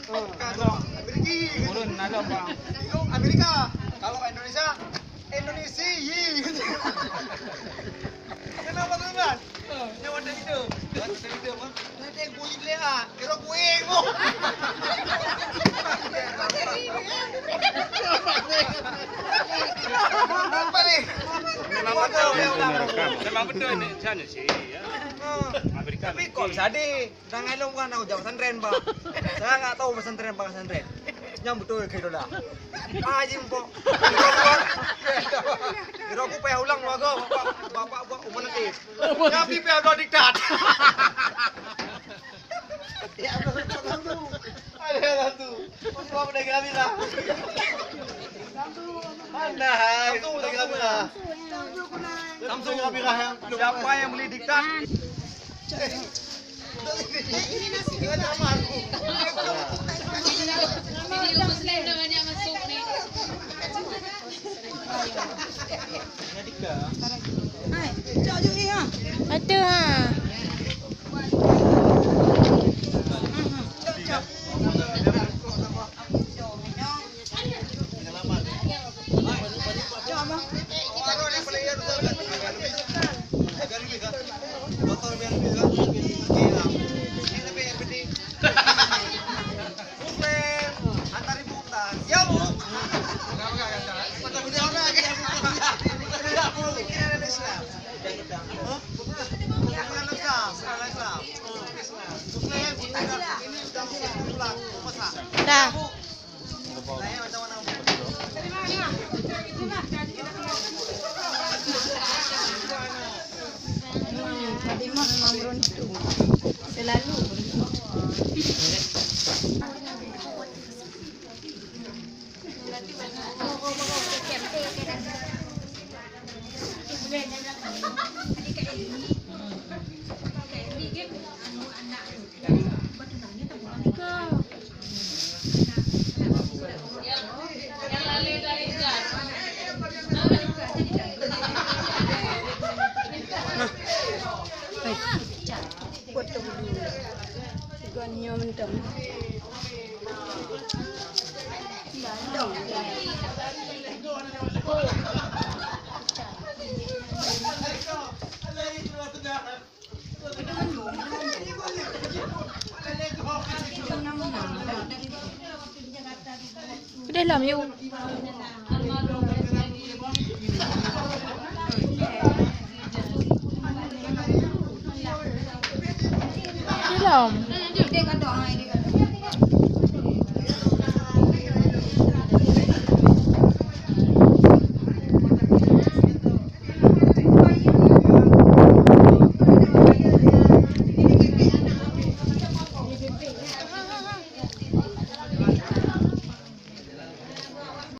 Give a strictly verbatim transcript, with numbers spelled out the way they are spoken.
Kalau Amerika, Amerika. Kalau Indonesia, Indonesia. Kenapa tu kan? Nyawa dah hidup. Dah hidup, ha? Dah ada yang bunyi dia, ah. Kira kuing, oh. Apa ni? Memang betul, memang betul ni. Sana sih, ya. Amerika. Tapi kok sadih? Tangai lôn bukan nak ujoe pesantren, Pak. Saya nggak tahu pesantren, Pak, pesantren. Nyang betul keu dola. Ah, jim, Pak. Kira aku payah ulang lagu, Bapak, Bapak buat umur nanti. Tapi payah ulang diktat. Ya, Bapak, Bapak, Bapak. Ada satu. Bapak udah kami lah. Mana hai? Samsu, udah kami lah. Samsu, kami lah yang siapa yang beli diktat? Video Muslim namanya masuk ni. Ada ha. Dah. Fatimah memang beruntung. Selalu beruntung. Buat tu dulu. Tiga nyoe mantong. Dong. Udah lah, yuk. Udah lah.